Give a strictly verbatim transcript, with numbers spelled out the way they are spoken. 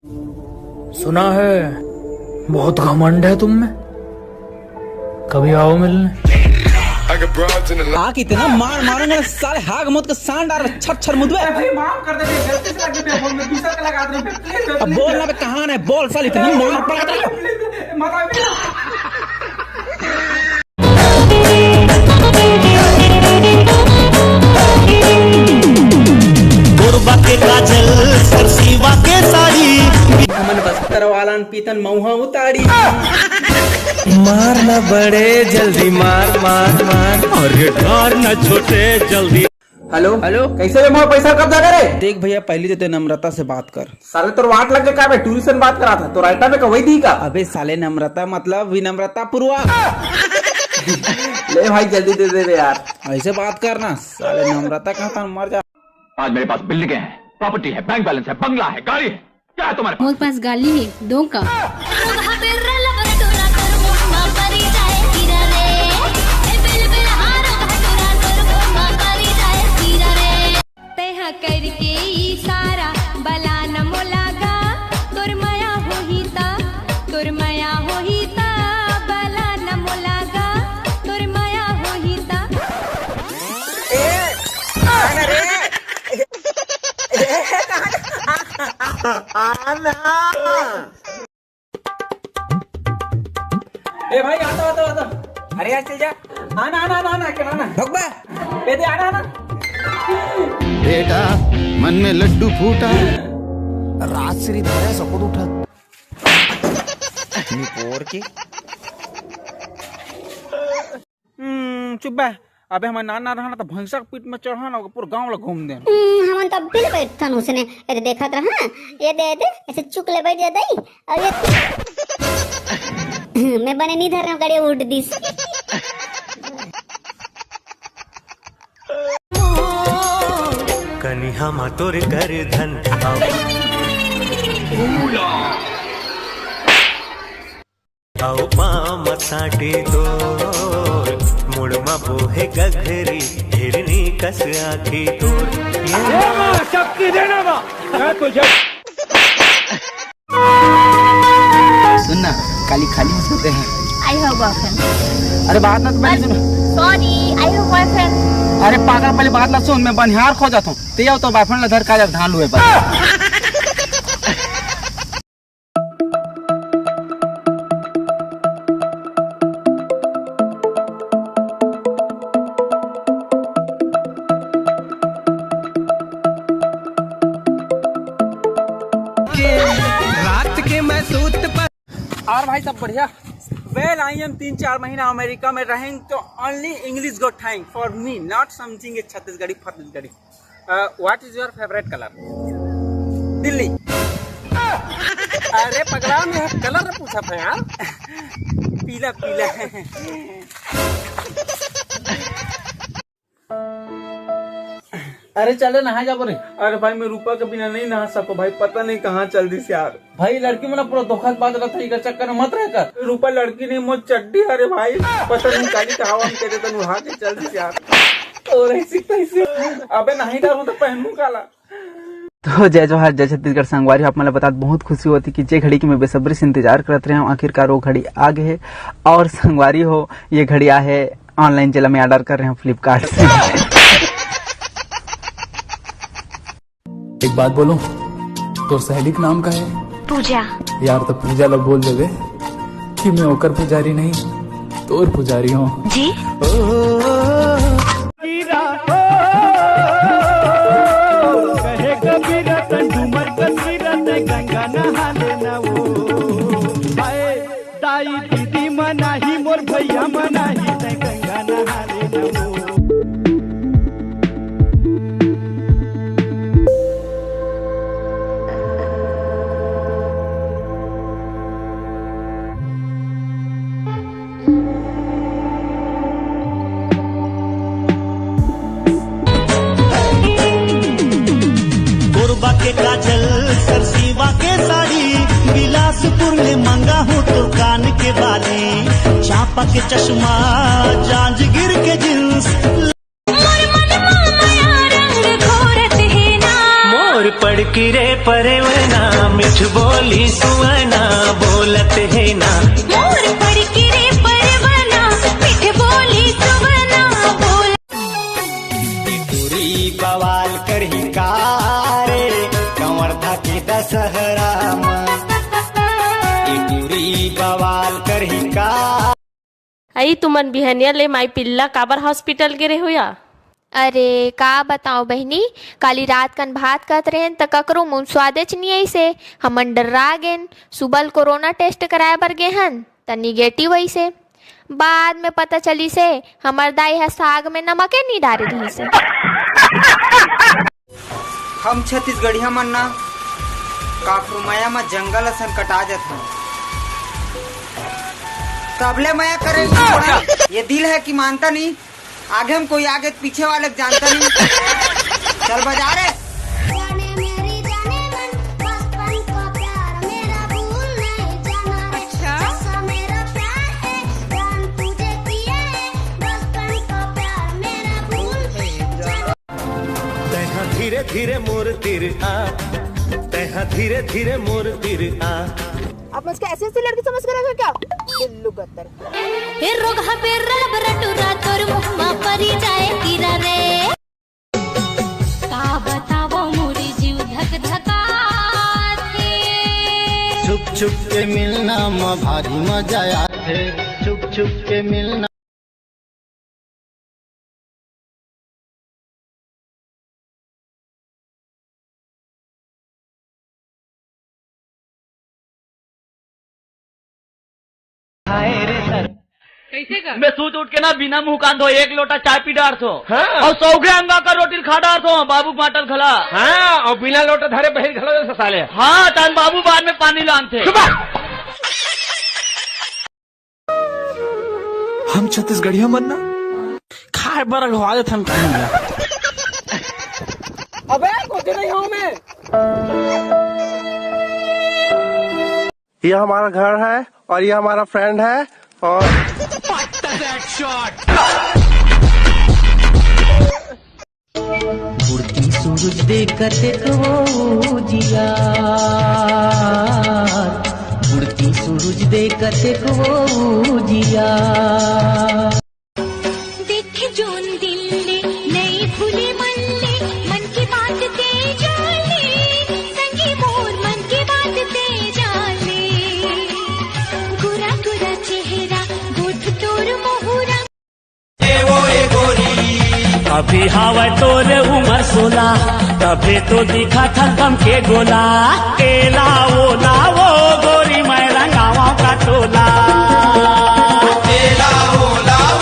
सुना है बहुत घमंड है तुम में, कभी आओ मिलने। आके इतना मार मारूंगा ना साले, हाग मौत का सांड डार छर छर मुदवे। अरे भाई, माफ कर दे, गलती से लग गई, मैं बोल, मैं दूसरा का लगा दूं, please, अब please। बोल ना बे, कहाँ है, बोल साले, इतनी मार पड़ा था। Please, मत आओ। गोरबा के काजल, सरसीवा के साड़ी। हमन बस्तर वाला न पीतन मऊहा उतारी। मार ना बड़े जल्दी, मार मार मार। अरे डर न छोटे जल्दी। हेलो। हेलो। कैसे बे, मोर पैसा कब जागा रे? देख भैया, पहली तो ते नम्रता से बात कर। साले तोर वाट लग गया का बे? टूरी से बात करा था, तो रायता में कवई दी का? अबे साले, नम्रता मतलब विनम्रता पूर्वक। ले भाई, जल्दी दे दे बे यार। ऐसे बात करना साले, नम्रता कहाँ था, मर जा। आज मेरे पास बिल्डिंगें हैं, प्रॉपर्टी है, बैंक बैलेंस है, बंगला है, गाड़ी है। क्या है तुम्हारे पास? मोर पास गाली है, दो का? तेहा करके इशारा बला न मोला गा, तोर मया होही ता, तोर मया होही ता, बला न मोला गा, तोर मया होही ता। ए भाई, आता, आता, आता। अरे यार, चल जा। आना, आना, आना, आना, क्या आना? भगवा। ए दे, आना, आना। बेटा, मन में लड्डू फूटा। राजश्री धारा सपोर्ट उठा। निपोर के। हम्म, चुप बे। अबे हमर नान नान रहना त भैंसा के पीठ में चढ़ा ना, पूरा गांव ला घूम देन। हम्म, हमन तो बिल बैठथन उसने। ये दे देखत रहा, ये दे, ये दे, ऐसे चुक ले बैठ जा दई। और ये मैं बने नहीं धर रहा, गाड़ी उठ दिस। कनिहा मा तोर कर धन। अउ पाँव म साटी तोर, मुड़ म बोहे गघरी, हिरनी कस आँखी तोर। ये माँ, शक्ति देना माँ, मैं तुझे सुन ना, काली खाली हो सकते हैं। I have boyfriend। अरे बात ना तो पहले सुन। Sorry, I have boyfriend। अरे पागल, पहले बात ना सुन, मैं बनिहार खो जाता हूँ। ते आओ तो बायफ्रेंड ला धर का जब धान लुए पर। रात के मैं सूत पर। और भाई सब बढ़िया? Well, I am तीन चार महीना अमेरिका में रहेंगे तो only English go thank for me, not समझेंगे Chhattisgarhi फत्तीसगढ़ी। Uh, what is your favorite color? Delhi. अरे पगला, मैं कलर पूछा था यार। पीला पीला। अरे चल रे, नहा जाबो रे। अरे भाई, मैं रूपा के बिना नहीं नहा सको भाई, पता नहीं कहाँ चल दिस यार। भाई लड़की मन पूरा धोखा बात रहता है, इकर चक्कर में मत रह कर। रूपा लड़की नहीं, मोर चड्डी। अरे भाई, पता नहीं काली कहावा में तेरे तन उठा के चल दिस यार। और ऐसी तैसी। अबे नहीं डालूं तो पहनूं काला। तो जय जोहार, जय छत्तीसगढ़ संगवारी हो, आप मन ला बतात बहुत खुशी होती कि जे घड़ी के मैं बेसब्री से इंतजार करत रहे हूँ, आखिरकार वो घड़ी आ गए है। और संगवारी हो, ये घड़ी आ है ऑनलाइन, जेला मैं ऑर्डर कर रहे हूँ फ्लिपकार्ट से। एक बात बोलूं, तोर सहेली के नाम का है? पूजा। यार, तो पूजा ला बोल देवे कि मैं ओकर पुजारी नहीं, तोर पुजारी हूँ। जी। कहे कबीरा तन डूमर कसीरा ते गंगा नहा लेना वो। हाय दाई दीदी मनाही मोर भैया मनाही ते गंगा नहा लेना वो। कोरबा के काजल, सरसीवा के साड़ी, बिलासपुर ले मंगा हूँ तोर कान के बाली, चांपा के चश्मा, जांजगीर के जींस। मोर पड़की रे परेवना, मिठ बोल। बोली सुवना बोलत हे ना। मोर पड़की रे परवना, मीठ बोली सुवना बोल। टूरी बवाल करही का रे, कंवर धाके दशहरा म। ए टूरी बवाल करही का। अई तुमन बिहनिया ले माई पिल्ला काबर हॉस्पिटल गे रेहो या? अरे का बताओ बहिनी, काली रात कन भात खात रहेन त ककरो मुंह स्वादेच नी अइसे। हमन डर्रा गेन, सुबह ल कोरोना टेस्ट कराए बर गे हन त निगेटिव अइसे। बाद में पता चलिसे हमर दाई ह साग में नमके नी डारे रहिसे। हम छत्तीसगढ़िया मन ना काकरू मया म जंगल असन कटा जथन। तबले मया करे ये दिल है कि मानता नहीं। आगे हम कोई आगे पीछे वाले जानता नहीं। चल बजा रे। जाने मेरी जाने मन, बचपन का प्यार मेरा भूल नहीं जाना रे। अच्छा। ऐसा मेरा प्यार है, जान तुझे दिया है, बचपन का प्यार मेरा भूल नहीं जाना। तैहा धीरे धीरे मोर तीर आ, तैहा धीरे धीरे मोर तीर आ। आप मुझको ऐसी ऐसी लड़की समझ कर रखे हो क्या? बिल्लू गत्तर। हे रोगहा बेर्रा बरटुरा तोर मुहमा परी जाए कीरा रे। का बतावो मोरी जीव धक धकाथे। छुप छुप के मिलना म भारी मजा आथे। छुप छुप के मिलना। कैसे का? मैं सूत उठ के ना बिना मुंह कान धोए एक लोटा चाय पी डारथों। हाँ। अउ सौघे अंगा का रोटी खा डारथों, बाबू बांटल घला। हाँ, अउ बिना लोटा धरे बहिर घला जैसे साले। हाँ, तन बाबू बाद में पानी लानथे। चुप! हम छत्तीसगढ़िया मन ना खाए बर अघवा देथन कहीं ना। अबे, कुछ नहीं हूँ मैं। ये हमारा घर है और ये हमारा फ्रेंड है और बुढ़ती सूरज दे कतेक वो उजियार, बुढ़ती सूरज दे कतेक वो उजियार। देखे जोन दिल ले, नई भूले मन ले, मन की बात ते जान ले, संगी मोर मन की बात ते जान ले। गोरा गोरा चेहरा, गोठ तोर मोहरा। अभी हावय तोर उमर सोला, तभे तो दिखत हन बम के गोला। एला वो